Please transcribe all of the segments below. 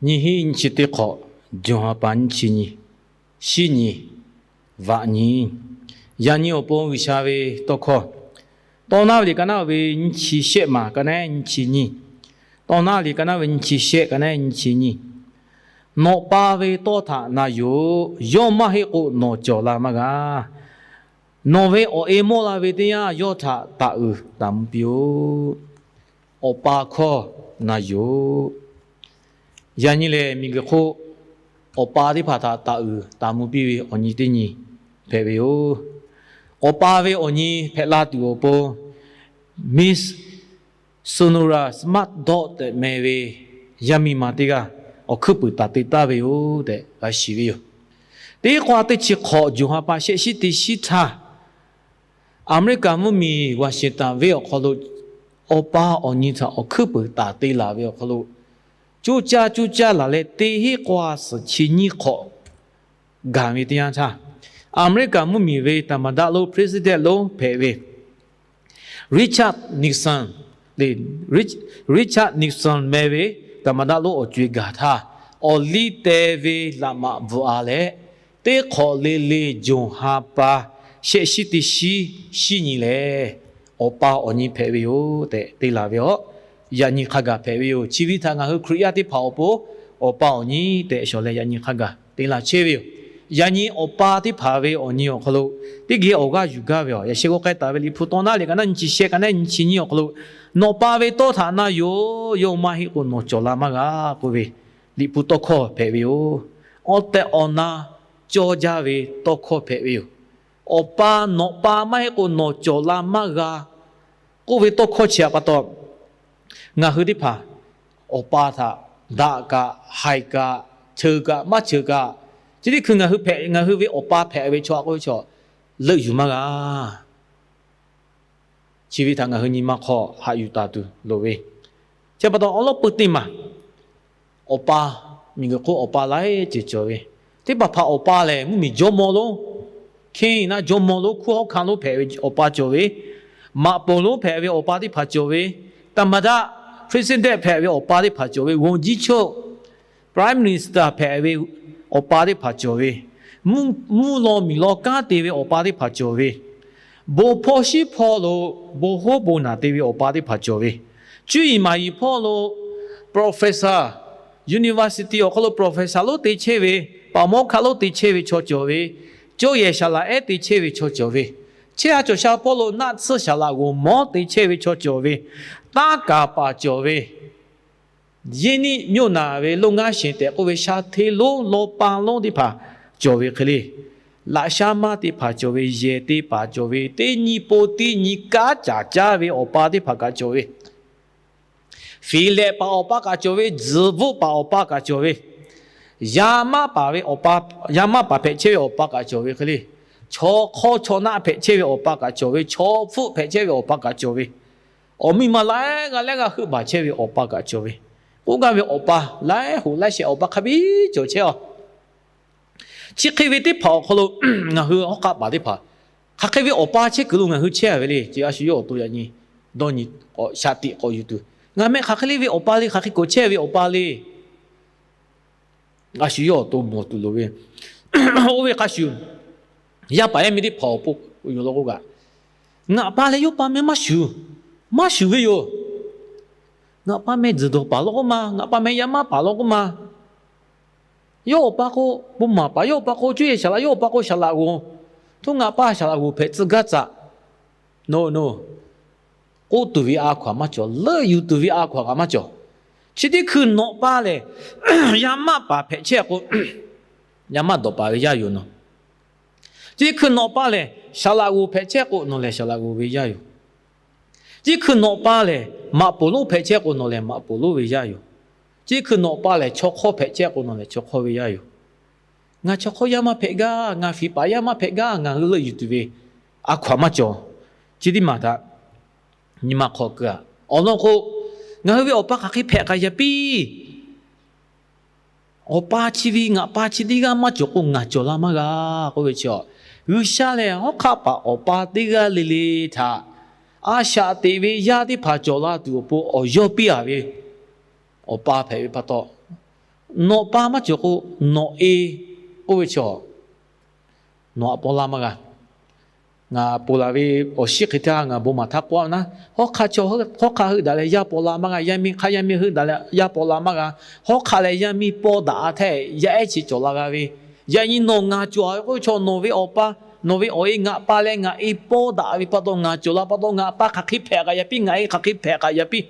Nyiˇ hinˉ nyiˇ chi teˇ hk'awꞈ, June ha pa nyiˇ chi nyi, shiˉ nyi, vaꞈ nyi. Yaꞈ nyi awˬ pon G'uiˬsha ve tawˇ hkawˇ, Tawˇ naˉ ve liꞈ ka naˉ ve nyiˇ chi shehˆ maˬ ka naˉ nyiˇ chi nyi, Tawˇ naˉ liꞈ ka naˉ ve nyiˇ chi shehˆ ka naˉ nyiˇ chi nyi. Nawꞈ pa ve tawˇ htaꞈ na yoˬ. Yawˇ maˇ heˆ k'o nawˬ cawˬ la maˇ g'a. Nawˬ ve awˬ e mawˇ la ve teˇ yanˇ yawˇ htaꞈ taˍ uiˍ taˍ mvuh piˇ-oˆ. Awˬ pa hkawˇ na yoˬ. Yaꞈ nyi lehˬ, miˬguiˬ hk'oˆ awˬ pa teˇ hpaˍ htaꞈ taˍ uiˍ taˍ mvuh piˇ ve awˬ nyi teˇ nyi hpehꞈ ve yoˬ. Awˬ pa ve awˬ nyi hpehꞈ la tuˬ awˬ pon, Miss Sonora Smart Dodd tehꞈ meh ve yaˇ miˇ ma teˇ g'aˇ awˬ hkuiˉ puiˍ taˍ te taˍ ve yoˬ tehꞈ g'a shiˍ ve yoˬ. Teˇ k'aw teˇ chi hk'awꞈ, June ha pa shehˆ shiˉ teˇ shiˉ htaˇ, Aˍmeˍriˆkaˍ mvuhˇmiˬ Washington venˇ awˬ hk'aw lo awˬ pa awˬ nyi htaꞈ awˬ hkuiˉ puiˍ taˍ te laˬ ve awˬ hk'aw lo, coˇ caˇ coˇ caˇ laˬ leh teˇ hinˉ k'awˇ suhˍ chi nyiˇ hk'awꞈ gaˬ ve teˇ yanˇ htaˇ, Aˍmeˍriˆkaˍ mvuhˇmiˬ ve သမ္မတ lonˉ, president lonˉ hpehꞈ ve Richard Nixon, Richard Nixon meh ve သမ္မတ lonˉ awˬ co-e gaˬ htaˇ, awˬ liˇ teh ve laꞈ maꞈ bvuhꞈ-a leh, teˇ hk'awꞈ le le June ha pa shehˆ shiˉ teˇ shiˉ, shiˉ nyi lehˬ, awˬ pa awˬ nyi hpehꞈ ve yoˬ tehꞈ te laˬ ve yoˬ. Yaꞈ nyi hk'a gaˬ hpehꞈ ve yoˬ. Chi ve htaꞈ ngaˬ hui Hkriꞈ yaˇ teˇ hpaˍ awˬ pon awˬ pa awˬ nyi tehꞈ shawˍ leh yaꞈ nyi hk'a gaˬ te laˬ chehˇ ve yoˬ. Yaꞈ nyi awˬ pa teˇ hpaˍ ve awˬ nyi awˬ hk'aw lo teˇ geh awˬ g'aˇ yuˬ gaˇ ve yoˬ. Yaꞈ shehˍ k'o k'ai taˍ ve Liꞈ hpu Tawˇ naˉ liꞈ ka naˉ nyiˇ chi shehˆ ka naˉ nyiˇ chi nyiˇ awˬ hk'aw lo, Nawꞈ pa ve tawˇ htaꞈ na yoˬ. Yawˇ maˇ heˆ k'o nawˬ cawˬ la maˇ g'a k'oˆ ve Liꞈ hpu tawˇ hkawˇ hpehꞈ ve yoˬ. Awˬ tehˬ awˬ na cawˇ jaˇ ve tawˇ hkawˇ hpehꞈ ve yoˬ. Awˬ pa, nawꞈ pa maˇ heˆ k'o nawˬ cawˬ la maˇ g'a k'oˆ ve tawˇ hkawˇ chi htaꞈ pa taw, ngaˬ hui teˇ hpaˍ awˬ pa htaꞈ daꞈ kaꞈ haiˬ kaꞈ, cheuˬ kaꞈ maˇ cheuˬ kaꞈ, chi teˇ hkui ngaˬ hui hpehꞈ, ngaˬ hui ve awˬ pa hpehꞈ ve chaw a k'oˆ ve chaw leuˆ yuˬ maˇ g'a. Chi ve htaꞈ ngaˬ hui nyi ma hk'aw haꞈ yuˬ taˍ tuˬ loˍ ve. Chi pa taw awˉ lawˉ peu teˇ maˬ, awˬ pa, miˬguiˬ hk'oˆ awˬ pa laiˉ ceuˬ cawˬ ve. Teˇ hpaˍ hpaˍ awˬ pa lehˬ, mvuhˇmiˬ jawˇmawˇ lonˉ, hkeˇ naˆ jawˇmawˇ lonˉ, hkunˉ hawˉ hkanˇ lonˉ hpehꞈ ve awˬ pa cawˬ ve, maꞈ poˍ lonˉ hpehꞈ ve awˬ pa teˇ hpaˍ cawˬ ve, သမ္မတ president hpehꞈ ve awˬ pa teˇ hpaˍ cawˬ ve, ဝန်ကြီးချုပ် prime minister hpehꞈ ve awˬ pa teˇ hpaˍ cawˬ ve, mvuhˇ law miˬ law kanˉ te ve awˬ pa teˇ hpaˍ cawˬ ve, bon hpawˇ shiˉ hpawˇ lo bon hoˉ bon naˬ te ve awˬ pa teˇ hpaˍ cawˬ ve, cuˇ yiˍ maˍ yiˍ hpawˇ lo professor, university awˬ hk'aw lo professor lonˉ te chehˇ ve, paˍ mawˇ hkaˆ lonˉ te chehˇ ve chaw cawˬ ve, cawˇ yehˬ saˍ laꞈ ehˉ te chehˇ ve chaw cawˬ ve, chehˇ ha cawˬ sha hpawˇ lo naˆ tsuhˇ saˍ laꞈ g'oˍ mawˉ te chehˇ ve chaw cawˬ ve, tanˇ kaˍ paˍ cawˬ ve, ရင်းနှီးမြှုပ်နှံ ve လုပ်ငန်းရှင် tehꞈ k'oˆ ve sha hteˇ lonˉ law pa lonˉ teˇ hpaˍ cawˬ ve hk'e le, laꞈ sha maˇ teˇ hpaˍ cawˬ ve, yehˬ teˇ hpaˍ cawˬ ve, teˇ nyi po teˇ nyi kanˉ caˍ caˇ ve awˬ pa teˇ hpaˍ kaꞈ cawˬ ve, fiˍ lehꞈ paˍ awˬ pa kaꞈ cawˬ ve, tzuhˬ bvuhˆ paˍ awˬ pa kaꞈ cawˬ ve, yaˇ maˇ paˍ ve awˬ pa, yaˇ maˇ paˍ hpehꞈ chehˇ ve awˬ pa kaꞈ cawˬ ve hk'e le, chaw hk'awˇ chaw naˆ hpehꞈ chehˇ ve awˬ pa kaꞈ cawˬ ve, chaw hpfuhˆ hpehꞈ chehˇ ve awˬ pa kaꞈ cawˬ ve, awˬ miˇ ma laiˉ g'aˇ lehˉ g'aˇ heuˆ baˬ chehˇ ve awˬ pa kaꞈ cawˬ ve, k'oˆ gaˇ ve awˬ pa laiˉ hoꞈ laiˉ shehˍ awˬ pa hk'a biˇ cawˬ chehˇ-a. Chi hk'e ve teˇ hpaˍ awˬ hk'aw lo ngaˬ hui hawˉ hk'aˆ paˍ teˇ hpaˍ hk'aˬ hk'e ve awˬ pa chehˇ kuiˬ lo ngaˬ hui chehˇ ve le. Chi a shu yawˇ awˬ to yaꞈ nyi dawˇ nyi k'awꞈ shaˍ tiꞈ k'awꞈ yuˬ tuˬ, ngaˬ meh hk'aˬ hk'e le ve awˬ pa le, hk'aˬ hk'e k'awꞈ chehˇ ve awˬ pa le, a shu yawˇ awˬ to mawˬ tuˬ loˍ ve. Oˇ ve hk'a shuˍ, yaˇ paˍ yaˇ miˇ teˇ hpaˍ awˬ pon yoˬ law k'o kaꞈ, ngaˬ pa leh yawˇ pa meh maˇ shuˍ, maˇ shuˍ ve yoˬ. Ngaˬ pa meh tzuhˬ dawˬ paˍ law k'oˆ ma, ngaˬ pa meh yaˇ maˇ paˍ law k'oˆ ma, yawˇ awˬ pa k'o bon maˍ paˍ, yawˇ awˬ pa k'o cuˇ yehˬ saˍ laꞈ, yawˇ awˬ pa k'o saˍ laꞈ g'oˍ, hto ngaˬ pa saˍ laꞈ g'oˍ hpehꞈ tcuh gaˇ tcuh, no no, k'oˆ tuˬ ve a hkaw-anˬ maˇ cawˬ, leuˆ yuˬ tuˬ ve a hkaw-anˬ kaꞈ maˇ cawˬ. Chi teˇ hkui nawꞈ pa lehˬ, yaˇ maˇ paˍ hpehꞈ chehˇ k'o, yaˇ maˇ dawˬ paˍ ve yaˇ yoˬ nawˬ. Chi teˇ hkui nawꞈ pa lehˬ, saˍ laꞈ g'oˍ hpehꞈ chehˇ k'o nawˬ lehˬ saˍ laꞈ g'oˍ ve yaˇ yoˬ. Chi teˇ hkui nawꞈ pa lehˬ, maꞈ poˍ lonˉ hpehꞈ chehˇ k'o nawˬ lehˬ maꞈ poˍ lonˉ ve yaˇ yoˬ. Chi teˇ hkui nawꞈ pa lehˬ, chaw hk'awˇ hpehꞈ chehˇ k'o nawˬ lehˬ chaw hk'awˇ ve yaˇ yoˬ. Ngaˬ chaw hk'awˇ yaˇ maˇ hpehꞈ gaˇ, ngaˬ fiˍ paˍ yaˇ maˇ hpehꞈ gaˇ, ngaˬ hui leuˆ yuˬ tuˬ ve a hkaw-anˬ maˇ cawˬ. Chi teˇ maˬ htaꞈ nyi ma hk'aw keu-a. Awˬ lawn k'o, ngaˬ hui ve awˬ pa hk'aˬ hk'e hpehꞈ k'ai yaꞈ piˇ. Awˬ pa chi ve ngaˬ pa chi teˇ g'aˇ maˇ cawˬ k'o ngaˬ cawˬ la maˇ g'a k'oˆ ve chi, G'uiˬsha lehˬ hawˉ hk'aˆ paˍ awˬ pa teˇ g'aˇ le le htaꞈ a shaꞈ teꞈ ve yaˇ teˇ hpaˍ cawˬ la tuˬ awˬ pon awˬ yawˇ piˇ-a ve awˬ pa hpehꞈ ve pa taw, Nawˬ pa maˇ cawˬ k'o, nawˬ e k'oˆ ve chaw nawˬ htaꞈ paw la maˇ g'a. Ngaˬ ponˬ laˬ ve awˬ shinˉ hk'e htaˇ ngaˬ bon maˍ htaˇ k'oˆ a naˉ, hawˉ hk'aˆ chaw, hawˉ hk'aˆ heuˆ daꞈ leh yaˇ paw la maˇ g'a. Yaˇ miˇ hk'aˆ yaˇ miˇ heuˆ daꞈ leh yaˇ paw la maˇ g'a. Hawˉ hk'aˆ leh yaˇ miˇ paw daꞈ a htaˇ, yaˇ ehˉ chi cawˬ la g'a ve. Yaꞈ nyi nawˬ ngaˬ cawˬ ve k'oˆ ve chaw, nawˬ ve awˬ pa, nawˬ ve awˬ e ngaˬ pa leh ngaˬ e paw daꞈ ve pa taw, ngaˬ cawˬ la pa taw, ngaˬ pa hk'aˬ hk'e hpehꞈ k'aꞈ yaꞈ piˇ, ngaˬ e hk'aˬ hk'e hpehꞈ k'aꞈ yaꞈ piˇ,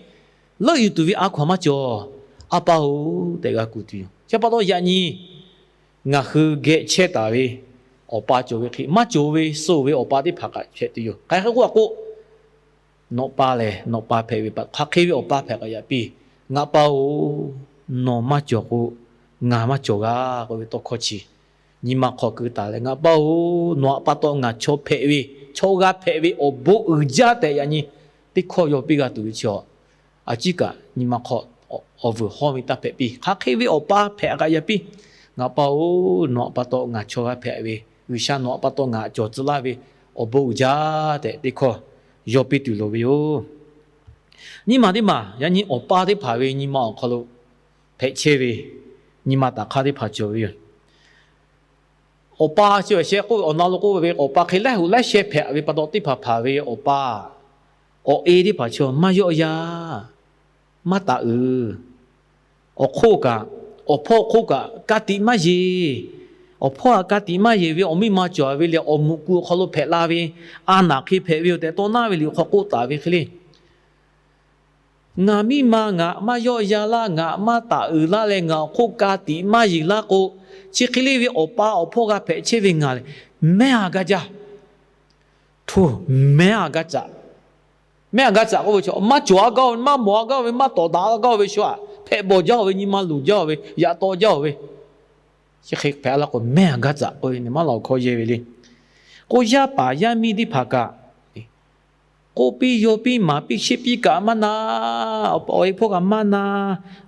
leuˆ yuˬ tuˬ ve a hkaw aˬ maˇ cawˬ. A pa-oˬ tehꞈ g'a kuˬ tuˬ yoˬ. Chi pa taw yaꞈ nyi ngaˬ hui geh chehˇ taˍ ve awˬ pa cawˬ ve hk'e, maˇ cawˬ ve suh ve awˬ pa teˇ hpaˍ kaꞈ hpehꞈ tuˬ yoˬ. Hk'aˬ hk'e k'oˆ a k'o, nawˬ pa lehˬ nawˬ pa hpehꞈ ve pa hk'aˬ hk'e ve awˬ pa hpehꞈ k'aꞈ yaꞈ piˇ. Ngaˬ pa-oˬ, nawˬ maˇ cawˬ k'o, ngaˬ maˇ cawˬ g'a k'oˆ ve tawˇ hkawˇ chi nyi ma hk'aw keu taˍ leh, ngaˬ pa-oˬ, nawˬ htaꞈ pa taw ngaˬ chaw hpehꞈ ve, chaw g'a hpehꞈ ve awˬ bon uiˍ jaˇ tehꞈ yaꞈ nyi teˇ hkawˇ yaw piˇ g'a tuˬ ve chi a, a ciˉ kaꞈ nyi ma hk'aw awˬ vuiˬ hawˇ ve taˇ hpehꞈ piˇ. Hk'aˬ hk'e ve awˬ pa hpehꞈ k'aꞈ yaꞈ piˇ. Ngaˬ pa-oˬ, nawˬ htaꞈ pa taw ngaˬ chaw g'a hpehꞈ ve, G'uiˬsha nawˬ htaꞈ pa taw ngaˬ cawˬ tcuh laˇ ve awˬ bon uiˍ jaˇ tehꞈ teˇ hkawˇ yaw piˇ tuˬ loˍ ve yoˬ. Nyi ma teˇ maˬ yaꞈ nyi awˬ pa teˇ hpaˍ ve nyi ma awˬ hk'aw lo hpehꞈ chehˇ ve nyi ma taˍ hk'aˇ teˇ hpaˍ cawˬ ve yoˬ. Awˬ pa chi awˬ sheh k'oˆ ve awˬ na lo k'oˆ ve awˬ pa hk'e laiˉ hoꞈ laiˉ sheh hpehꞈ ve pa taw teˇ hpaˍ hpaˍ ve awˬ pa, awˬ e teˇ hpaˍ chi maˇ yawˆ yaˇ, maˇ taˍ uiˍ. Awˬ hk'oˆ kaꞈ, awˬ hpawˇ hk'oˆ kaꞈ ka tiꞈ maˇ yeˬ. Awˬ hpawˇ htaꞈ ka tiꞈ maˇ yeˬ ve awˬ miˇ ma cawˬ ve lehˬ, awˬ muꞈ ku awˬ hk'aw lo hpehꞈ la ve, a naˍ hk'e hpehꞈ ve yoˬ tehꞈ tawˇ naˉ ve liꞈ hk'aw k'oˆ taˍ ve hk'e le. Ngaˬ miˇ ma ngaˬ maˇ yawˆ yaˇ laˇ, ngaˬ maˇ taˍ uiˍ laˇ leh ngaˬ awˬ hk'oˆ ka tiꞈ maˇ yeˬ laˇ k'o, chi hk'e le ve awˬ pa awˬ hpawˇ g'a hpehꞈ chehˇ ve ngaˬ lehˬ, mehˉ a gaˇ jaˇ. Hto, mehˉ a gaˇ caꞈ. Mehˉ a gaˇ caꞈ k'oˆ ve chaw, maˇ cawˬ a gaˇ ve, maˇ mawˬ a gaˇ ve, maˇ tawˍ daꞈ a gaˇ ve shu aꞈ hpehꞈ bawˬ jaˇ ve, nyi ma luˬ jaˇ ve, yaꞈ taw jaˇ ve, chi hk'e hpehꞈ a laˇ k'o, mehˉ a gaˇ caꞈ k'oˆ ve maˇ lawˬ hkawˇ yehˇ ve le. K'o yaˇ paˍ yaˇ miˇ teˇ hpaˍ kaꞈ k'oˆ piˇ yaw piˇ maˍ piˇ sheˆ piˇ kaꞈ maˇ na, awˬ e hpawˇ kaꞈ maˇ na,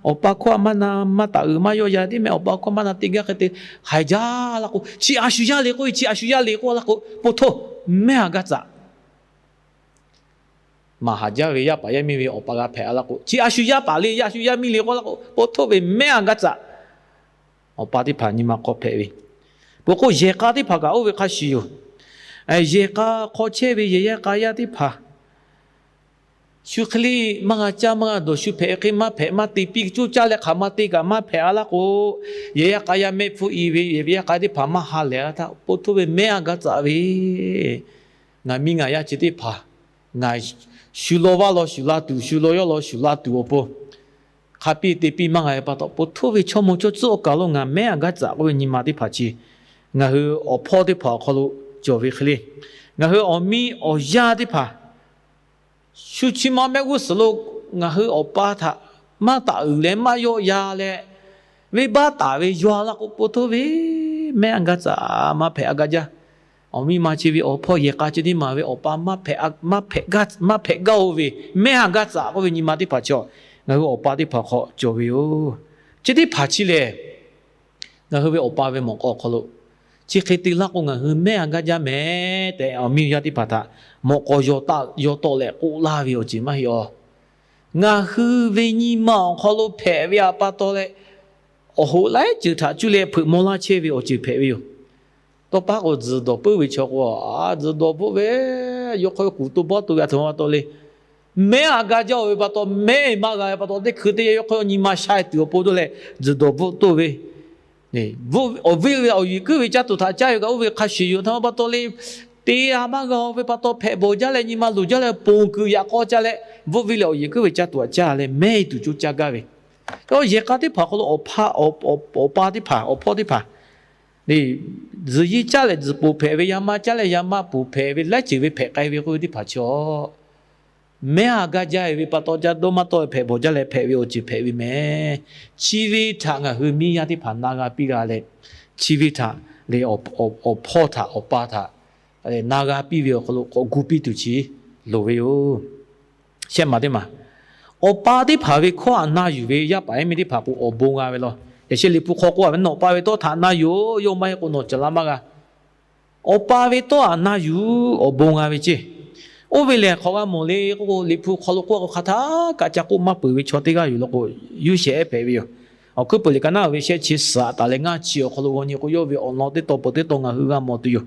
awˬ pa hkawˇ maˇ na, maˇ taˍ uiˍ maˇ yawˆ yaˇ tiˉ meh awˬ pa hkawˇ maˇ na te gaˇ hk'e te haiˬ jaˇ laˇ k'o, chi a shu yaˇ le k'oˆ ve, chi a shu yaˇ le k'oˆ laˇ k'o, po htoˇ, mehˉ a gaˇ caꞈ. Maˍ haˍ jaˇ ve yaˇ paˍ yaˇ miˇ ve awˬ pa g'a hpehꞈ a laˇ k'o, chi a shu yaˇ paˍ le, a shu yaˇ miˇ le k'oˆ laˇ k'o, po htoˇ ve mehˉ a gaˇ caꞈ. Awˬ pa teˇ hpaˍ nyi ma hk'aw hpehꞈ ve, peuˬ k'o yehˬ k'a teˇ hpaˍ kaꞈ oˇ ve hk'a shuˍ yoˬ. Yehˬ k'a hk'aw chehˇ ve yehˬ yaˇ k'a yaˇ teˇ hpaˍ shu hk'e le maˇ g'a caˇ maˇ g'a dawˬ, shu hpehꞈ hk'e maˇ hpehꞈ maˇ te piˇ, coˇ caˇ leh hk'aˬ ma te kaꞈ maˇ hpehꞈ a laˇ k'o, yehˬ yaˇ k'a yaˇ mehˆ hpfuhˇ i ve yehˬ yaˇ k'a teˇ hpaˍ maˇ ha lehˬ a htaˇ, po htoˇ ve mehˉ a gaˇ caꞈ ve, ngaˬ miˇ ngaˬ yaˇ chi teˇ hpaˍ ngaˬ shu law vaˇ law shuˍ la tuˬ, shu law yawˇ law shuˍ la tuˬ awˬ pon hk'a piˇ te piˇ maˇ g'a ve pa taw, po htoˇ ve chaw mawˬ chaw tcuhˉ awˬ kaˬ lo ngaˬ mehˉ a gaˇ caꞈ k'oˆ ve nyi ma teˇ hpaˍ chi ngaˬ hui awˬ hpawˇ teˇ hpaˍ awˬ hk'aw lo cawˬ ve hk'e le, ngaˬ hui awˬ miˇ awˬ yaˇ teˇ hpaˍ shu chi ma mehˆ g'uˇ suhˍ lo ngaˬ hui awˬ pa htaꞈ maˇ taˍ uiˍ leh maˇ yawˆ yaˇ leh, venˇbaˆ taˍ ve yaw a laˇ k'o, po htoˇ ve mehˉ a gaˇ caꞈ, maˇ hpehꞈ a gaˇ jaˇ. Awˬ miˇ ma chi ve awˬ hpawˇ yehˬ k'a chi teˇ maˬ ve awˬ pa maˇ hpehꞈ gaˇ-oˬ ve mehˉ a gaˇ caꞈ k'oˆ ve nyi ma teˇ hpaˍ chi ngaˬ hui awˬ pa teˇ hpaˍ hk'aw cawˬ ve yoˬ. Chi teˇ hpaˍ chi lehˬ, ngaˬ hui ve awˬ pa ve mawꞈ k'aw awˬ hk'aw lo chi hk'e te laˇ k'o, ngaˬ hui mehˉ a gaˇ jaˇ mehˍ tehꞈ awˬ miˇ yaˇ teˇ hpaˍ htaꞈ mawꞈ k'aw yaw taˆ yaw tawˆ leh k'oˆ laˇ ve awˬ ceuˬ maˇ heˆ aˬ. Ngaˬ hui ve nyi ma awˬ hk'aw lo hpehꞈ ve a pa taw leh, awˬ hoꞈ laiˉ ceuˬ htaꞈ cuˇ leh hpeuꞈ maw laˇ chehˇ ve awˬ ceuˬ hpehꞈ ve yoˬ. Tawˇ paˉ k'o, tzuhˬ dawˬ puiˉ ve chaw k'o, a tzuhˬ dawˬ bvuhˆ ve, yawˇ hk'aw kuˬ to bawˇ to ve a htoꞈ ma pa taw le. Mehˉ a gaˇ jaˇ-oˬ ve pa taw, mehˉ maˇ g'a ve pa taw, teˇ hkui teˇ yanˇ yawˇ hk'aw nyi ma sha tuˬ awˬ pon dawˇ leh tzuhˬ dawˬ bvuhˆ toˇ ve, awˬ viˉ ve awˬ yeˬ kuiˉ ve caˇ tuˬ htaꞈ caˇ ve kaꞈ oˇ ve hk'a shuˍ yoˬ. Htaꞈ ma pa taw le, te a maˇ g'a-oˬ ve pa taw, hpehꞈ bawˬ jaˇ leh nyi ma luˬ jaˇ leh ponˬ kuiˬ yaꞈ k'aw caˇ leh, bvuhˆ viˇ leh awˬ yeˬ kuiˉ ve caˇ tuˬ htaꞈ caˇ leh mehˉ tuˬ coˇ caˇ gaˇ ve. Yehˬ k'a teˇ hpaˍ hk'aw lo awˬ pa teˇ hpaˍ, awˬ hpawˇ teˇ hpaˍ, tzuhˬ yeˇ caˇ leh tzuhˬ poˬ hpehꞈ ve, yaˇ maˇ caˇ leh yaˇ maˇ poˬ hpehꞈ ve, laiˉ ceuˬ ve hpehꞈ k'ai ve k'oˆ ve teˇ hpaˍ chi a mehˉ a gaˇ jaˇ ve pa taw, caˇ dawˇ maˇ tawˆ hpehꞈ bawˬ jaˇ leh hpehꞈ ve awˬ ceuˬ hpehꞈ ve mehˍ. Chi ve htaꞈ ngaˬ hui miˇ yaˇ teˇ hpaˍ na g'a piˇ g'a leh, chi ve htaꞈ lehˬ awˬ hpawˇ htaꞈ awˬ pa htaꞈ na g'a piˇ ve awˬ hk'aw lo k'awꞈ gu piˇ tuˬ chi loˍ ve yoˬ. Shehˆ maˬ teˇ maˬ, awˬ pa teˇ hpaˍ ve hkawˇ htaꞈ na yuˬ ve yaˇ paˍ yaˇ miˇ teˇ hpaˍ k'o awˬ bon g'a ve law. Yaꞈ sheh Liꞈ hpu hk'aw k'oˆ a ve, Nawˬ pa ve tawˇ htaꞈ na yuˬ-oˬ, yawˇ maˇ heˆ k'o nawˬ cawˬ la maˇ g'a. Awˬ pa ve tawˇ htaꞈ na yuˬ, awˬ bon g'a ve ceˇ. Oˇ ve lehˬ hk'awꞈ g'a mawˬ le k'oˆ k'o, Liꞈ hpu hk'aw lo k'oˆ a k'o, hk'aˬ htaˇ kaꞈ ca k'oˆ maˇ peuˬ ve chaw teˇ g'aˇ yoˬ law k'o, yuˇ shehˍ ehˉ hpehꞈ ve yoˬ. Awˬ hkuiˉ peuˬ liꞈ ka naˉ ve shehˆ chi suhˍ taˍ leh ngaˇ chi awˬ hk'aw lo g'aw nyi k'o, yawˇ ve awˬ lawn teˇ taw peuˬ teˇ taw ngaˬ hui g'a mawˬ tuˬ yoˬ.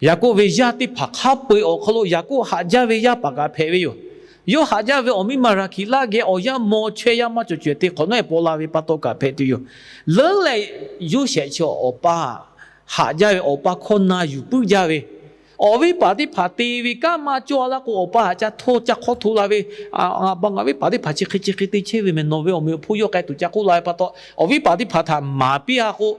Yaˍkoˆ ve yaˇ teˇ hpaˍ hk'a peu-eˬ awˬ hk'aw lo Yaˍkoˆ haꞈ jaˇ ve yaˇ paˍ kaꞈ hpehꞈ ve yoˬ. Yawˇ haꞈ jaˇ ve awˬ miˇ ma Raˍhkiˍlaˆ geh awˬ yanˇ maw chaweh yaˇ maˇ cawˬ cawehˬ te hk'awꞈ nawˉ-ehˍ paw la ve pa taw kaꞈ hpehꞈ tuˬ yoˬ. Leuˉ leh Yoˇsehꞈ chi awˬ pa haꞈ jaˇ ve awˬ pa hkawˇ na yuˬ puiˉ jaˇ ve, awˬ viˉ paˍ teˇ hpaˍ te ve kanˉ maˇ cawˇ laˇ k'o, awˬ pa haꞈ ca hto ca hk'awˇ hto la ve, Ngaˬ viˉ paˍ teˇ hpaˍ chi hk'e chi hk'e te chehˇ ve mehˬ. Nawˬ ve awˬ meꞈ awˬ hponˇ yawˇ k'ai tuˬ ca k'oˆ la ve pa taw, awˬ viˉ paˍ teˇ hpaˍ htaꞈ maˍ piˇ-a k'o,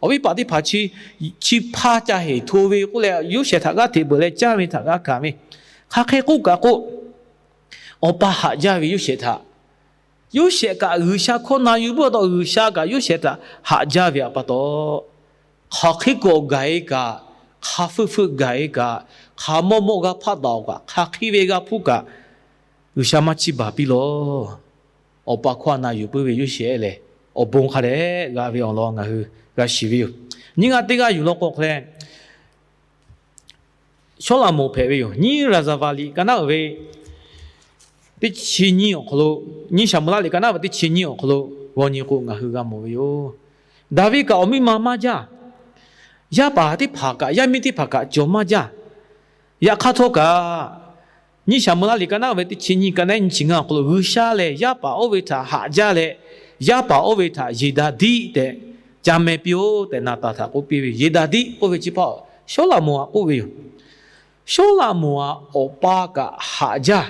awˬ viˉ paˍ teˇ hpaˍ chi chi hpaˇ ca heˍ hto ve k'oˆ leh, Yoˇsehꞈ htaꞈ g'aˇ hteꞈ beuꞈ leh caˇ ve htaꞈ g'a hkanˍ ve. Hk'aˬ hk'e k'oˆ kaꞈ k'o, awˬ pa haꞈ jaˇ ve Yoˇsehꞈ htaꞈ, Yoˇsehꞈ kaꞈ G'uiˬsha hkawˇ na yuˬ puiˉ pa taw, G'uiˬsha kaꞈ Yoˇsehꞈ htaꞈ haꞈ jaˇ ve pa taw, hk'aˬ hk'e k'awꞈ gaˬ-e kaꞈ, hk'a feuˆ feuˆ gaˬ-e kaꞈ, hk'aˬ mawˇ mawˇ g'a hpaˆ daꞈ-oˬ kaꞈ, hk'aˬ hk'e ve g'a hpuˇ kaꞈ, G'uiˬsha maˇ chiˇ baˬ piˇ lawˬ. Awˬ pa hkawˇ a na yuˬ puiˉ ve Yoˇsehꞈ lehˬ, awˬ bon hk'a dehꞈ g'a ve awˬ lawn ngaˬ hui g'a shiˍ ve yoˬ. Nyiˇ g'aˇ teˇ g'aˇ yuˬ law k'o hk'a leh, Sawˉlaꞈmonˍ hpehꞈ ve yoˬ. Nyiˇ Raˍzaˍvaˍ liꞈ ka naˉ uiˍ ve teˇ chi nyiˇ awˬ hk'aw lo, nyiˇ Saˍmo-eˍlaˆ liꞈ ka naˉ ve teˇ chi nyiˇ awˬ hk'aw lo g'aw nyi k'o, ngaˬ hui g'a mawˬ ve yoˬ. Daˍviˆ kaꞈ awˬ miˇ ma maˇ jaˇ. Yaˇ paˍ teˇ hpaˍ kaꞈ, yaˇ miˇ teˇ hpaˍ kaꞈ cawˬ maˇ jaˇ. Yaꞈ hk'aˇ htawˇ kaꞈ, nyiˇ Saˍmo-eˍlaˆ liꞈ ka naˉ ve teˇ chi nyiˇ ka naˉ nyiˇ chi ngaˇ awˬ hk'aw lo, G'uiˬsha lehˬ yaˇ paˍ oˇ ve htaꞈ haꞈ jaˇ leh, yaˇ paˍ oˇ ve htaꞈ Yeˍdaˍdiˆ tehꞈ ca meh piˇ-oˆ tehꞈ Naˍtanˍ htaꞈ k'oˆ piˇ ve. Yeˍdaˍdiˆ k'oˆ ve chi hpaˇ Sawˉlaꞈmonˍ htaꞈ k'oˆ ve yoˬ. Sawˉlaꞈmonˍ htaꞈ awˬ pa kaꞈ haꞈ jaˇ.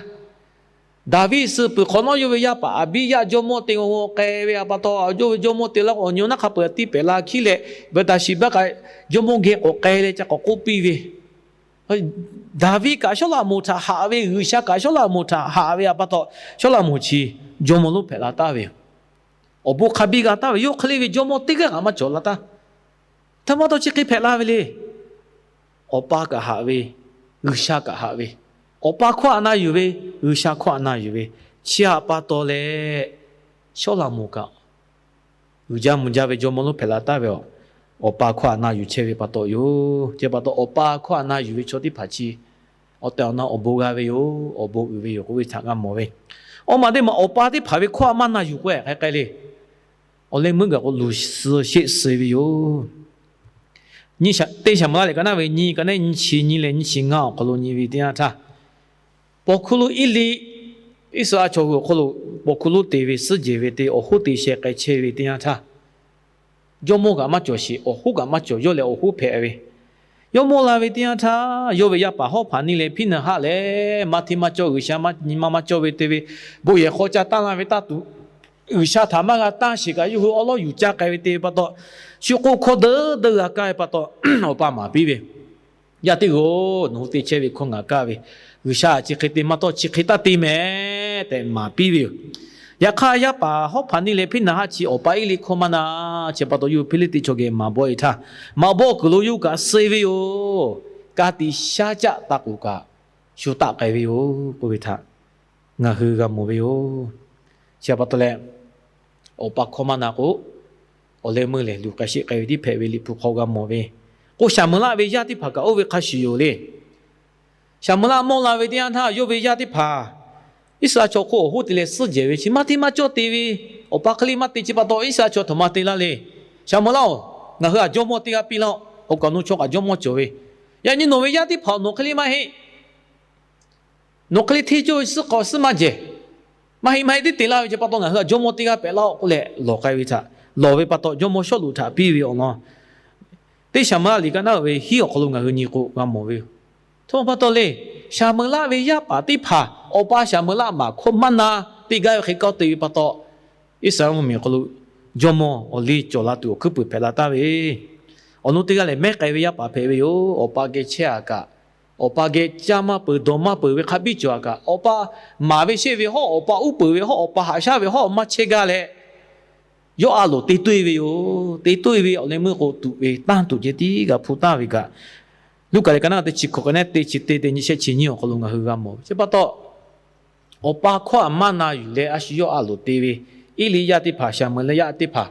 Daˍviˆ suh peuˬ hk'awꞈ nawˉ yawˇ ve yaˇ paˍ Aˍbiˇyaˆ jawˇmawˇ te g'a k'ai ve pa taw, yawˇ ve jawˇmawˇ te laˇ k'o, awˬ nyi naˆ hk'a peu-eˬ tiˇ pehˍ la hkiˉ leh, Behˍtaˍsheˍbaˆ kaꞈ jawˇmawˇ geh k'awꞈ k'ai leh ca k'awꞈ k'oˆ piˇ ve. Daˍviˆ kaꞈ Sawˉlaꞈmonˍ htaꞈ haꞈ ve, G'uiˬsha kaꞈ Sawˉlaꞈmonˍ htaꞈ haꞈ ve pa taw, Sawˉlaꞈmonˍ chi jawˇmawˇ lonˉ hpehꞈ la taˍ ve yoˬ. Awˬ bon hk'a biˇ g'a taˍ ve, yawˇ hk'e le ve jawˇmawˇ teˇ g'aˇ kaꞈ maˇ cawˬ la taˍ. Htaˇ maˇ taw chi hk'e hpehꞈ la ve le. Awˬ pa kaꞈ haꞈ ve, G'uiˬsha kaꞈ haꞈ ve, awˬ pa hkawˇ a na yuˬ ve, G'uiˬsha hkawˇ a na yuˬ ve, chi htaꞈ pa taw leh, Sawˉlaꞈmonˍ kaꞈ uiˍ jaˇ mvuh jaˇ ve jawˇmawˇ lonˉ hpehꞈ la taˍ ve, awˬ pa hkawˇ a na yuˬ chehˇ ve pa taw yoˬ. Chi pa taw awˬ pa hkawˇ a na yuˬ ve chaw teˇ hpaˍ chi awˬ tehˬ awˬ na awˬ bon g'a ve yoˬ, awˬ bon uiˍ ve yoˬ k'oˆ ve htaꞈ g'a mawˬ ve. Awˬ maˬ teˇ maˬ awˬ pa teˇ hpaˍ ve hkawˇ a maˇ na yuˬ k'o, hk'aˬ hk'e le, awˬ leh meuˇ gaˬ k'o luˬ suh sheˆ suh ve yoˬ. Teˇ Saˍmo-eˍlaˆ liꞈ ka naˉ ve nyiˇ ka naˉ nyiˇ chi nyiˇ leh nyiˇ chi ngaˇ awˬ hk'aw lo nyi ve teˇ yanˇ htaˇ, paw hkuˇ lonˉ Eˇliˆ, Iˉsaˍreˍlaˆ chaw hui awˬ hk'oˆ lo paw hkuˇ lonˉ te ve suhˉ jehˬ ve te awˬ hoˉ te sheh k'ai chehˇ ve teˇ yanˇ htaˇ, jawˇmawˇ kaꞈ maˇ cawˬ sheˍ, awˬ hoˉ kaꞈ maˇ cawˬ, yawˇ lehˬ awˬ hoˉ hpehꞈ ve. Jawˇmawˇ la ve teˇ yanˇ htaˇ, yawˇ ve yaˇ paˍ Hawˉhpaˍniˆ leh Hpiˉnaˍhaˆ lehˬ, maˇ hteˇ maˇ cawˇ, G'uiˬsha maˇ nyi ma maˇ cawˇ ve te ve, bon yehˬ hk'aw ca tanˇ la ve taˇ tuˬ, G'uiˬsha htaꞈ maˇ g'a tanˇ sheˍ kaꞈ yawˇ hui awˉ lawˉ yuˬ caˇ k'ai ve te ve pa taw, shu k'oˆ hkawˇ deuˬ deuˬ g'a kaˇ ve pa taw, awˬ pa maˍ piˇ ve, Yaˇ teˇ g'aˇ-oˬ, nawˬ hui te chehˇ ve hkawˇ ngaˬ kaˇ ve, G'uiˬsha chi hk'e te maˇ tawˇ chi hk'e taˇ te mehˍ tehꞈ maˍ piˇ ve yoˬ. Yaꞈ hk'aˇ, yaˇ paˍ Hawˉhpaˍniˆ leh Hpiˉnaˍhaˆ chi awˬ pa Eˇliˆ hkawˇ maˇ na. Chi pa taw yawˇ hui Hpiˇliˇtiˆ chaw geh maˍ bawˆ-e htaˇ, maˍ bawˆ kuiˬ lo yawˇ hui kaꞈ suh ve yoˬ. Ka tiꞈ shaˉ caˆ taˇ k'oˍ kaꞈ, shu taˆ k'ai ve yoˬ k'oˆ ve htaꞈ ngaˬ hui g'a mawˬ ve yoˬ. Chi pa taw leh, awˬ pa hkawˇ maˇ na k'o, awˬ leh meuˇ lehˬ luˬ k'ai sheˆ k'ai ve tiˉ hpehꞈ ve Liꞈ hpu hk'aw g'a mawˬ ve. K'o, Saˍmeˍlaˆ ve yaˇ teˇ hpaˍ kaꞈ oˇ ve hk'a shuˍ yoˬ le. Saˍmeˍlaˆ mawˇ la ve teˇ yanˇ htaˇ, yawˇ ve yaˇ teˇ hpaˍ Iˉsaˍreˍlaˆ chaw hk'oˆ awˬ hoˉ te leh suhˉ jehˬ ve chi maˇ hteˇ maˇ cawˇ te ve, awˬ pa hk'e le maˇ te chi pa taw, Iˉsaˍreˍlaˆ chaw htaꞈ ma te laˇ le. Saˍmeˍlaˆ-oˬ, ngaˬ hui htaꞈ jawˇmawˇ teˇ g'aˇ piˇ laˇ-oˆ. Awˬ kaˍ awˬ nu chaw kaꞈ jawˇmawˇ cawˬ ve, yaꞈ nyi nawˬ ve yaˇ teˇ hpaˍ nawˬ hk'e le maˇ heˆ. Nawˬ hk'e le hteˇ cawˇ ve suhˉ k'awꞈ suhˉ maˇ jehˬ, maˇ heˆ maˇ heˆ teˇ te laˇ ve chi pa taw, ngaˬ hui htaꞈ jawˇmawˇ teˇ g'aˇ pehꞈ laˇ-oˆ k'oˆ leh lawˬ k'ai ve htaꞈ, lawˬ ve pa taw jawˇmawˇ Sawˉluꞈ htaꞈ piˇ ve awˬ lawn, teˇ Saˍmeˍlaˆ liꞈ ka naˉ ve hiˉ awˬ hk'aw lo ngaˬ hui nyi k'o g'a mawˬ ve yoˬ. Htaˇ pa taw le, Saˍmeˍlaˆ ve yaˇ paˍ teˇ hpaˍ awˬ pa Saˍmeˍlaˆ maˍ hkawˇ maˇ na, teˇ g'aˇ ve hk'e kawˇ te ve pa taw, Iˉsaˍreˍlaˆ mvuhˇmiˬ awˬ hk'aw lo jawˇmawˇ awˬ liˇ cawˬ la tuˬ awˬ hkuiˉ puiˍ hpehꞈ la taˍ ve, awˬ nu teˇ g'aˇ lehˬ mehˉ k'ai ve yaˇ paˍ hpehꞈ ve yoˬ. Awˬ pa geh chehˇ-a kaꞈ, awˬ pa geh caˇ maˇ peuˬ dawˬ maˇ peuˬ ve hk'a biˇ cawˬ-a kaꞈ, awˬ pa maˍ ve shehˇ ve hawˉ, awˬ pa uˉ peunˍ ve hawˉ, awˬ pa haꞈ shaˉ ve hawˉ maˇ chehˇ gaˇ leh, yawˇ a loˍ te toˇ-e ve yoˬ. Te toˇ-e ve awˬ leh meuˇ k'o, tuꞈ ve tanˇ tuˬ ceh tiˉ g'a hpu taˍ ve kaꞈ, Luˉkaꞈ liꞈ ka naˉ teˇ chi hkawꞈ ka naˉ teˇ chi teˇ teˇ nyi shehˆ chi nyiˇ awˬ hk'aw lo ngaˬ hui g'a mawˬ ve. Chi pa taw, awˬ pa hkawˇ htaꞈ maˇ na yuˬ leh a shu yawˇ a loˍ te ve, Eˇliˇyaˆ teˇ hpaˍ, Saˍmeˍlaˆ yaˇ teˇ hpaˍ,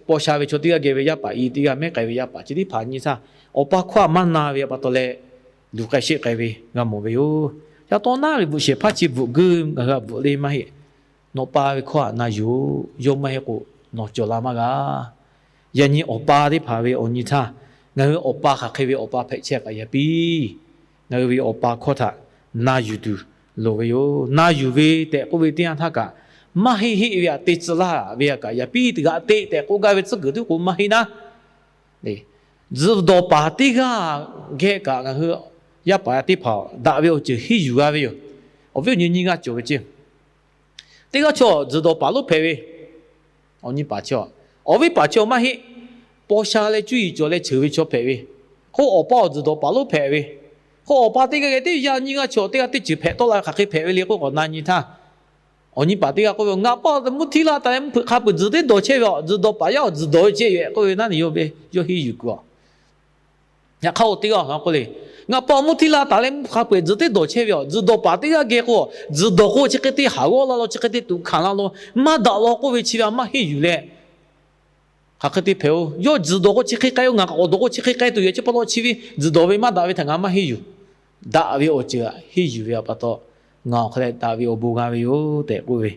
paw sha ve chaw teˇ g'aˇ geh ve yaˇ paˍ i teˇ g'aˇ mehˉ k'ai ve yaˇ paˍ chi teˇ hpaˍ nyi htaˇ, awˬ pa hkawˇ htaꞈ maˇ na ve pa taw leh, luˬ k'ai sheˆ k'ai ve g'a mawˬ ve yoˬ. Yaꞈ taw naˉ ve bvuhꞈ shehˍ hpaˇ chi bvuhꞈ geuˇ ngaˬ hui htaꞈ bvuhꞈ le maˇ heˆ. Nawˬ pa ve hkawˇ htaꞈ na yuˬ-oˬ. Yawˇ maˇ heˆ k'o, nawˬ cawˬ la maˇ g'a. Yaꞈ nyi awˬ pa teˇ hpaˍ ve awˬ nyi htaˇ, ngaˬ hui awˬ pa hk'aˬ hk'e ve awˬ pa hpehꞈ chehˇ kaꞈ yaꞈ piˇ, ngaˬ hui ve awˬ pa hkawˇ htaꞈ na yuˬ tuˬ loˍ ve yoˬ. Na yuˬ ve tehꞈ k'oˆ ve teˇ yanˇ htaˇ kaꞈ, maˇ heˆ heˆ ve htaꞈ te tcuh laˇ ve htaꞈ kaꞈ yaꞈ piˇ, g'aꞈ te tehꞈ k'oˆ gaˇ ve tcuhˉ kuiˬ tuˉ k'o maˇ heˆ naˉ. Tzuhˬ dawˬ paˍ teˇ g'aˇ geh kaꞈ ngaˬ hui yaˇ paˍ yaˇ teˇ hpaˍ daꞈ ve awˬ ceuˬ henˇ yuˬ g'a ve yoˬ. Awˬ viˉ awˬ nyi nyiˇ g'aˇ cawˬ ve ceˇ. Teˇ g'aˇ chaw tzuhˬ dawˬ paˍ lonˉ hpehꞈ ve, awˬ nyi paˍ chaw, awˬ viˉ paˍ chaw maˇ heˆ. Paw sha leh cuˇ yiˍ cawˬ leh ceuˬ ve chaw hpehꞈ ve, k'o awˬ pa awˬ tzuhˬ dawˬ paˍ lonˉ hpehꞈ ve, k'o awˬ pa teˇ g'aˇ geh teˇ yanˇ nyiˇ g'aˇ chaw teˇ g'aˇ teˇ ceuˬ hpehꞈ tawˆ la ve hk'aˬ hk'e hpehꞈ ve le k'oˆ k'awꞈ na nyi htaˇ, awˬ nyi paˍ teˇ g'aˇ k'oˆ ve, Ngaˬ pa mvuhˇ htiˇ la taˍ leh mvuhˇ hpeuꞈ hk'a peu-eˬ tzuhˬ teˇ dawˬ chehˇ ve aˬ. Tzuhˬ dawˬ paˍ yaˇ awˬ tzuhˬ dawˬ ve ceh yoˬ k'oˆ ve naˉ, yawˇ henˇ yuˬ kuiˬ aˬ. Yaꞈ hk'aˇ oˇ teˇ g'aˇ k'oˆ le, Ngaˬ pa mvuhˇ htiˇ la taˍ leh mvuhˇ hk'a peu-eˬ tzuhˬ teˇ dawˬ chehˇ ve aˬ. Tzuhˬ dawˬ paˍ teˇ g'aˇ geh k'o, tzuhˬ dawˬ k'o chi hk'e te haˍ g'awˇ la lo, chi hk'e te tuꞈ hkanˍ la lo, maˇ daꞈ law k'oˆ ve chi ve aˬ maˇ henˇ yuˬ leh, hk'aˬ hk'e te hpehꞈ-oˬ. Yawˇ tzuhˬ dawˬ k'o chi hk'e k'ai-o, ngaˬ k'awꞈ dawˬ k'o chi hk'e k'ai tuˬ yoˬ. Chi pa taw chi ve tzuhˬ dawˬ ve maˇ daꞈ ve htaꞈ ngaˬ maˇ henˇ yuˬ. Daꞈ ve awˬ ceuˬ htaꞈ henˇ yuˬ ve pa taw, ngaˬ awˬ hk'aw leh daꞈ ve awˬ bon g'a ve yoˬ tehꞈ k'oˆ ve.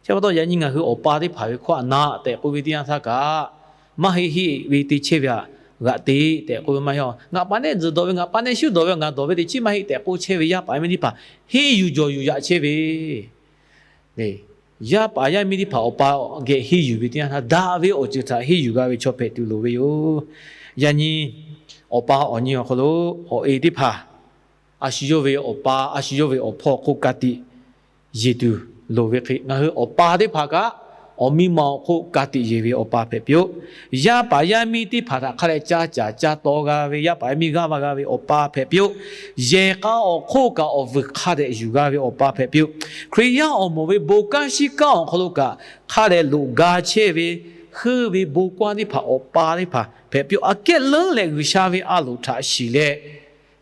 Chi pa taw yaꞈ nyi ngaˬ hui awˬ pa teˇ hpaˍ ve hkawˇ htaꞈ na tehꞈ k'oˆ ve teˇ yanˇ htaˇ kaꞈ, maˇ heˆ heˆ ve te chehˇ ve htaꞈ g'aꞈ te tehꞈ k'oˆ ve maˇ heˆ. Ngaˬ pa nehˆ tzuhˬ dawˬ ve, ngaˬ pa nehˆ shuˉ dawˬ ve, ngaˬ dawˬ ve teꞈ chiˉ maˇ heˆ tehꞈ k'oˆ chehˇ ve yaˇ paˍ yaˇ miˇ teˇ hpaˍ henˇ yuˬ jawˬ yuˬ yaꞈ chehˇ ve yaˇ paˍ yaˇ miˇ teˇ hpaˍ awˬ pa geh henˇ yuˬ ve teˇ yanˇ htaˇ, daꞈ ve awˬ ceuˬ htaꞈ henˇ yuˬ g'a ve chaw hpehꞈ tuˬ loˍ ve yoˬ. Yaꞈ nyi awˬ pa awˬ nyi awˬ hk'aw lo awˬ e teˇ hpaˍ a shu yawˇ ve awˬ pa, a shu yawˇ ve awˬ hpawˇ hk'oˆ ka tiꞈ yeˬ tuˬ loˍ ve hk'e, ngaˬ hui awˬ pa teˇ hpaˍ kaꞈ awˬ miˇ ma awˬ hk'oˆ ka tiꞈ yeˬ ve awˬ pa hpehꞈ piˇ-oˆ. Yaˇ paˍ yaˇ miˇ teˇ hpaˍ htaꞈ hk'a dehꞈ ca caˍ ca taw g'a ve, yaˇ paˍ yaˇ miˇ g'aˇ va g'a ve awˬ pa hpehꞈ piˇ-oˆ. Yehˬ k'a awˬ hk'oˆ kaꞈ awˬ vuiˬ hk'a dehꞈ yuˬ g'a ve awˬ pa hpehꞈ piˇ-oˆ. Hkriꞈ yaˇ awˬ moˍ ve bon kanˉ shiˉ kanˉ awˬ hk'aw lo kaꞈ hk'a dehꞈ loꞈ ga chehˇ ve, heuˆ ve bon kaˇ teˇ hpaˍ awˬ pa teˇ hpaˍ hpehꞈ piˇ-oˆ. Aꞈ kehˉ leuˉ leh G'uiˬsha ve a loˍ htaꞈ shiˍ leh,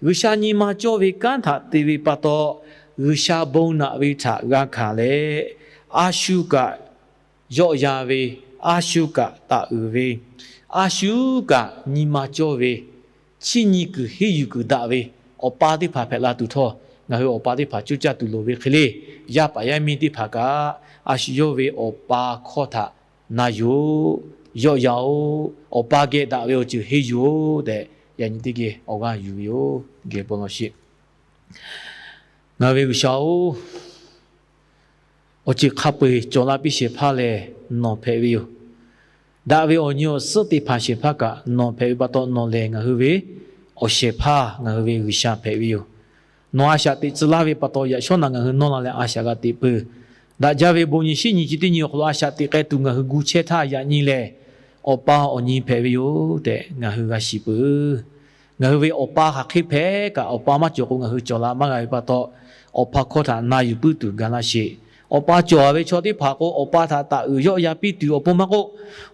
G'uiˬsha nyi ma cawˇ ve kanˉ htaꞈ te ve pa taw, G'uiˬsha bon naꞈ ve htaꞈ g'a hkanˍ leh, a shu kaꞈ yawˆ yan ve, a shu kaꞈ taꞈ uiˍ ve, a shu kaꞈ nyi ma cawˇ ve, chiˇ nyi kuiˬ henˇ yuˬ kuiˬ daꞈ ve awˬ pa teˇ hpaˍ hpehꞈ la tuˬ htawˇ, ngaˬ hui awˬ pa teˇ hpaˍ coˇ caˇ tuˬ loˍ ve hk'e le. Yaˇ paˍ yaˇ miˇ teˇ hpaˍ kaꞈ a shu yawˇ ve awˬ pa hkawˇ htaꞈ na yuˬ-oˬ, yawˆ yan-oˬ, awˬ pa geh daꞈ ve awˬ ceuˬ henˇ yuˬ-oˬ tehꞈ, yaꞈ nyi teˇ geh awˬ g'aˇ yuˬ ve yoˬ. Geh bon lawˬ sheˍ. Ngaˬ ve G'uiˬsha-oˬ, awˬ ceuˬ hk'a peu-eˬ cawˬ la piˇ shehˍ hpaˇ lehˬ nawˬ hpehꞈ ve yoˬ. Daꞈ ve awˬ nyi awˬ suhˉ teˇ hpaˍ shehˍ hpaˇ kaꞈ nawˬ hpehꞈ ve pa taw, nawˬ lehˬ ngaˬ hui ve awˬ shehˍ hpaˇ, ngaˬ hui ve G'uiˬsha hpehꞈ ve yoˬ. Nawˬ a shaꞈ teꞈ tcuh laˇ ve pa taw, yaꞈ shawˉ naꞈ ngaˬ hui nawˇ la leh a shaꞈ g'a teꞈ peuˬ. Daꞈ jaˇ ve bon nyi shinˉ nyi chi teˇ nyi awˬ hk'aw lo a shaꞈ teꞈ k'ai tuˬ ngaˬ hui gu chehˇ htaˇ, yaꞈ nyi lehˬ awˬ pa awˬ nyi hpehꞈ ve yoˬ tehꞈ ngaˬ hui g'a shiˍ peuˬ. Ngaˬ hui ve awˬ pa hk'aˬ hk'e hpehꞈ kaꞈ, awˬ pa maˇ cawˬ k'o ngaˬ hui cawˬ la maˇ g'a ve pa taw, awˬ pa hkawˇ htaꞈ na yuˬ puiˉ tuˬ ga laˇ sheˍ. Awˬ pa cawˬ ve chaw teˇ hpaˍ k'o, awˬ pa htaꞈ taꞈ uiˍ yawˆ yan piˇ tuˬ awˬ pon maˇ k'oˆ,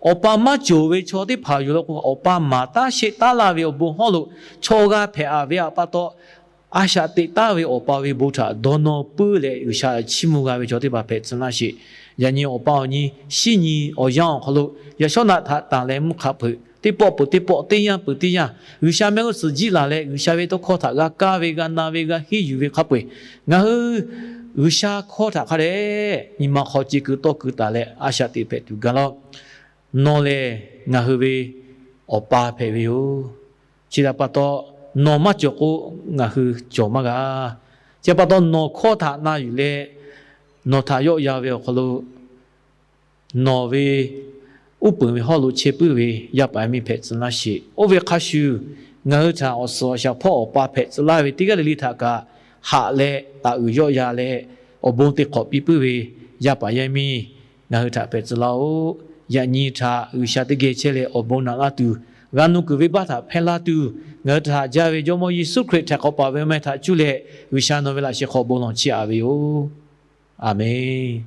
awˬ pa maˇ cawˬ ve chaw teˇ hpaˍ yoˬ law k'o, awˬ pa maˍ taˉ sheˆ taˉ laˇ ve awˬ bon hawˉ lo chaw g'a hpehꞈ-a ve pa taw, a shaꞈ teꞈ taˍ ve awˬ pa ve bon htaꞈ dawˇ nawˇ puiˉ leh G'uiˬsha chiˇ mvuh g'a ve chaw teˇ hpaˍ hpehꞈ tcuh laˇ sheˍ. Yaꞈ nyi awˬ pa awˬ nyi shinˉ nyi awˬ yanˇ awˬ hk'aw lo yaꞈ shawˉ naꞈ htaꞈ tanˬ leh mvuhˇ hk'a peuˬ, teˇ pawˆ peuˬ teˇ pawˆ, teˇ yanˇ peuˬ teˇ yanˇ, G'uiˬsha mehˆ g'uˇ suhˍ jiˆ laˬ leh G'uiˬsha ve tawˇ hkawˇ htaꞈ g'a kaˇ ve, g'a na ve, g'a henˇ yuˬ ve hk'a peu-eˬ, ngaˬ hui G'uiˬsha hkawˇ htaꞈ hk'a dehꞈ nyi ma hk'aw ce keu tawˇ keu taˍ leh a shaꞈ teꞈ hpehꞈ tuˬ ga laˇ. Nawˬ lehˬ ngaˬ hui ve awˬ pa hpehꞈ ve yoˬ. Chi htaꞈ pa taw, nawˬ maˇ cawˬ k'o ngaˬ hui cawˬ maˇ g'a. Chi pa taw nawˬ hkawˇ htaꞈ na yuˬ leh, nawˬ htaꞈ yawˆ yan ve awˬ hk'aw lo nawˬ ve uˉ peunˍ ve hawˉ lo chehˇ puiˉ ve yaˇ paˍ yaˇ miˇ hpehꞈ tcuh laˇ sheˍ. Oˇ ve hk'a shuˍ, ngaˬ hui htaꞈ awˬ suhˍ awˬ shaˍ hpawˇ awˬ pa hpehꞈ tcuh laˇ ve teˇ g'aˇ le le htaꞈ kaꞈ haꞈ leh taꞈ uiˍ yawˆ yan leh, awˬ bon te hk'awꞈ piˇ puiˉ ve yaˇ paˍ yaˇ miˇ ngaˬ hui htaꞈ hpehꞈ tcuh laˇ-oˆ. Yaꞈ nyi htaꞈ G'uiˬsha teˇ geh chehˇ leh awˬ bon naꞈ laˇ tuˬ, g'a nu kuiˬ venˇbaˆ htaꞈ hpehˇ laˇ tuˬ, ngaˬ hui htaꞈ haꞈ jaˇ ve Jawˇmawˇ Yeˍsuˆ Hkriꞈ htaꞈ k'awꞈ paˍ ve awˬ meh htaꞈ cuˇ leh G'uiˬsha nawˬ ve laꞈ sheh hk'aw bon lawˬ chiˇ aꞈ ve yoˬ. Aˬmenˍ.